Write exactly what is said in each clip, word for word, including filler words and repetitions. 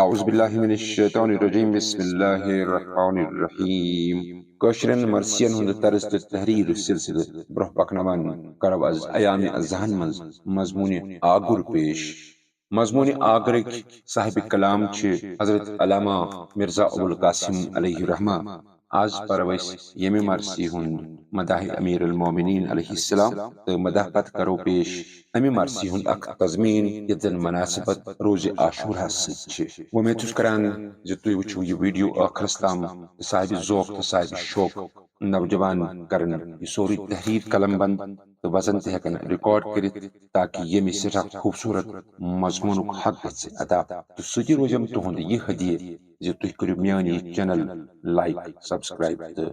اعوذ باللہ من الشیطان الرجیم، بسم اللہ الرحمن الرحیم۔ کٲشرٮ۪ن مرثین ہُنٛد طرز تہٕ تحریر سلسلہٕ برٛونٛہہ پکناوان کرو از ایام ازہن منٛز مضمون آگر پیش۔ مضمون آگرٕکۍ صاحب کلام چھِ حضرت علامہ مرزا ابوالقاسم علیہ الرحمہ۔ از پرو أسۍ ییٚمہِ مرثی ہُنٛد مداح امیر المومنین علیہ السلام تہٕ مداح پتہٕ کرو پیش امہِ مرثی ہُنٛد اکھ تضمین یتھ زن مناسبت روز عاشورہ سۭتۍ چھِ۔ وۄمید چھُس کران زِ تُہۍ وٕچھِو یہِ ویڈیو ٲخرس تام تہٕ صاحب ذوق تہٕ صاحب شوق نوجوان کرن یہِ سورُے تحریر قلم بند تہٕ وزن تہِ ہٮ۪کن ریکارڈ کٔرِتھ، تاکہ ییٚمہِ سٮ۪ٹھاہ خوٗبصوٗرت مضموٗنُک حق گژھِ ادا۔ تہٕ سُہ تہِ روزٮ۪م تُہُنٛد یہِ ہدیہ زِ تُہۍ کٔرِو میٲنۍ یہِ چینل لائک، سبسکرائب تہٕ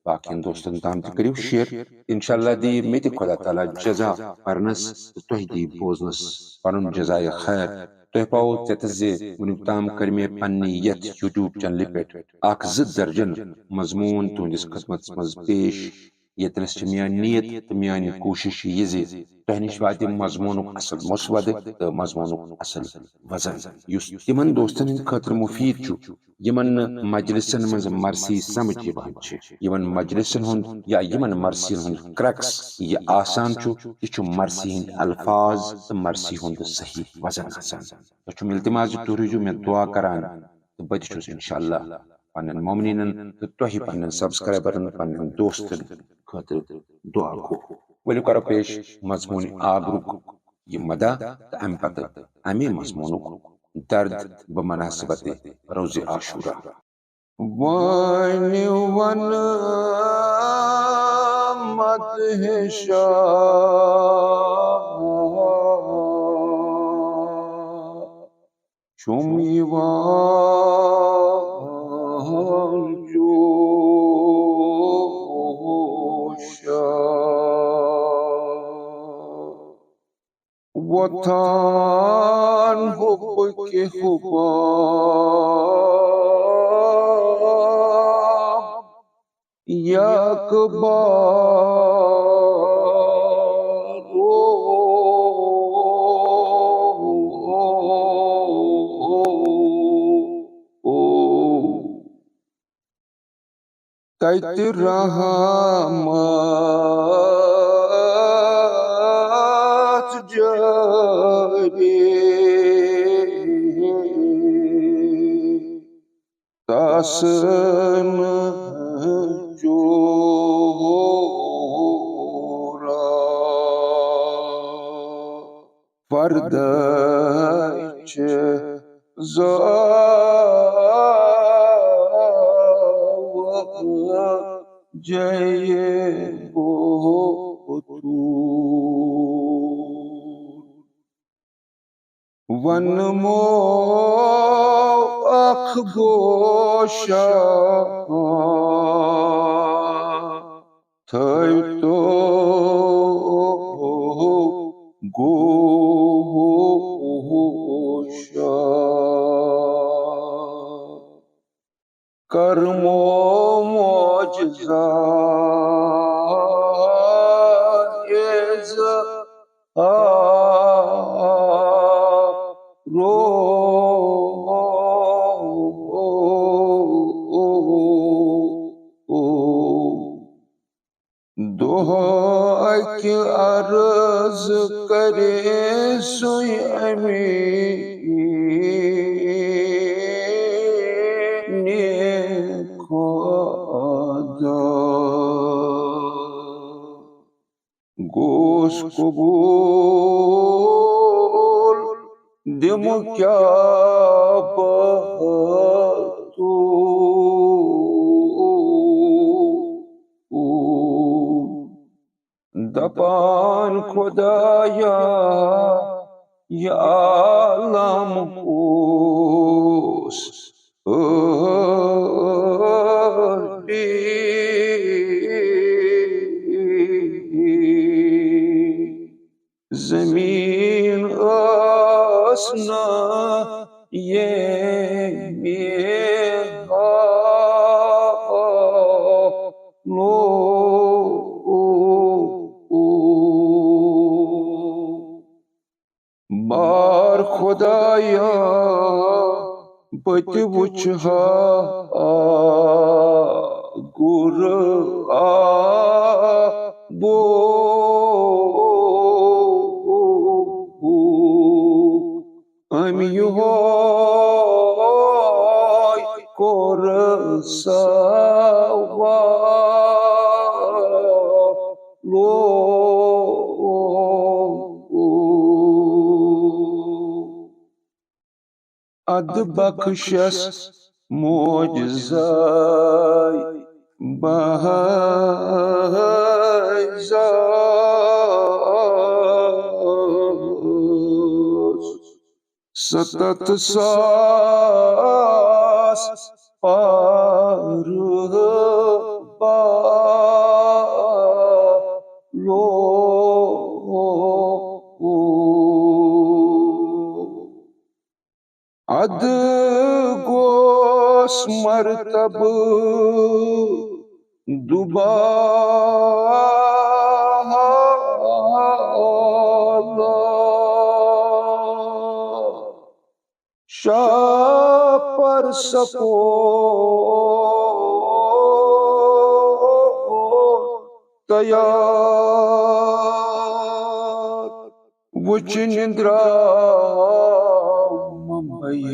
باقین دوستن تام تہِ کٔرِو شیئر۔ انشاءاللہ دِیہِ مےٚ تہِ خدا تعالیٰ جزا پرنس تہٕ تۄہہِ دِیہِ بوزنس پنُن جزایہ خیر۔ تۄہہِ پاوو ژےٚ تہِ زِ وُنیُک تام کٔرۍ مےٚ پننہِ یتھ یوٹیوب چینلہِ پٮ۪ٹھ اکھ زٕ درجن مضموٗن تُہنٛدِس خدمتس منٛز پیش۔ ییٚتنس چھِ میٲنۍ نیت تہٕ میٲنۍ کوٗشش یہِ زِ تۄہہِ نِش واتہِ مضموٗنُک اصل مسودٕ تہٕ مضموٗنُک اصل وزن، یُس تِمن دوستن ہٕنٛدِ خٲطرٕ مفید چھُ، یِمن نہٕ مجلسن منٛز مرثی سمجھ یِوان چھِ، یِمن مجلسن ہُنٛد یا یِمن مرثین ہُنٛد کرکس یہِ آسان چھُ، یہِ چھُ مرثی ہٕنٛدۍ الفاظ تہٕ مرثی ہُنٛد صحیح وزن آسان۔ تۄہہِ چھُم التماس زِ تُہۍ روٗزِو مےٚ دعا کران تہٕ بہٕ تہِ چھُس انشاءاللہ پننٮ۪ن مومنیٖنن تہٕ تۄہہِ پننٮ۪ن سبسکرائبرن، پننٮ۪ن دوستن خٲطرٕ دعا گو۔ ؤلِو کرو پیش مضموٗن آگرُک یہِ مداح تہٕ امہِ پتہٕ امے مضموٗنُک درد بمناسبت روز عاشورہ۔ وٲنِو ونہٕ مدحِ شاہ چھُم یِوان جوشا۔ وۄتھان حُبہٕ کہِ حُباب یکبارو۔ تتہِ رحمت جٲری۔ تسن جورا فردچ زاو جے بوتو۔ ونمو اکھ گوشہ تھٲوۍ تو گوشہ۔ کرمو معجزہ اظہارو۔ دۄہ اکہِ عرض کرے سُے امیٖن خدا۔ گوس قبول دِم کیٛاہ بہٕ تو۔ دپان خدایا، یہِ عالم اوس ٲبی۔ زمین ٲس نہٕ ییٚمہِ حالو۔ بار خدایا، پٔتہِ وُچھ ہا گُر آ بو۔ أمۍ یِہوے کوٚر سوالو۔ ادٕ بخشس معجزے بہٕ زاس۔ ستتھ ساس پارٕ بالو۔ ادٕ گوس مرتبہٕ دوبالہ۔ شاپر سپور تیار۔ وُچھنہِ درٛاو ممبئی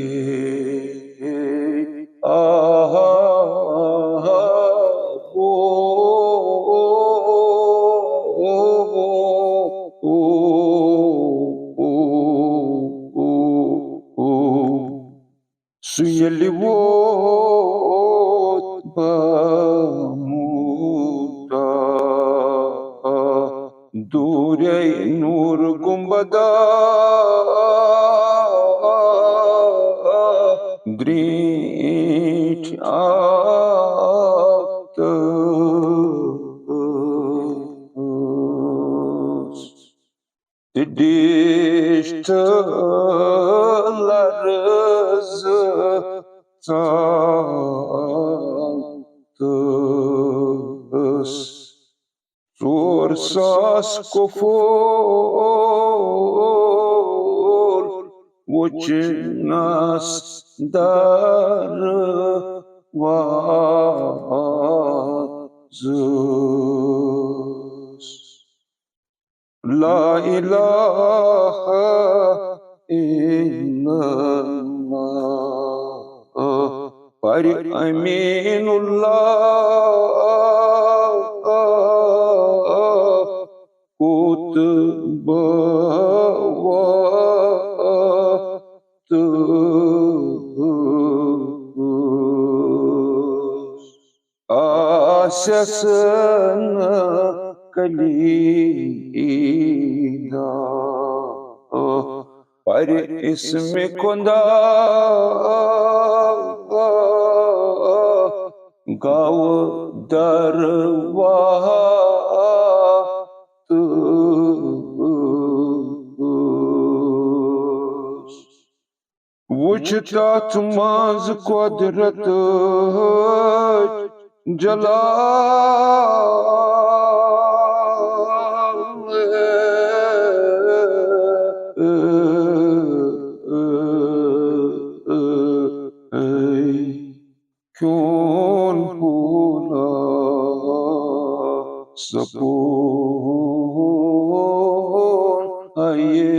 آہا۔ سُہ ییٚلہِ ووت بہمودا، دوٗرے نوٗر گُنبدا درٛیٖنٛٹھۍ آو تہٕ تہٕ ڈیٖٹھ تہٕ لرزٕ ژاو تہٕ ژور ساس کفول وُچھنس دروازس۔ لا اله الا اللہ، پر امین اللہ، کوٚت بہٕ واتہٕ۔ آسٮ۪س نہٕ کلیٖدہ، پر اسمِ خۄدا گوٚو دروازٕ۔ وُچھ تتھ منٛز قۄدرتٕچ جلال۔ کیون پھولا سپون اے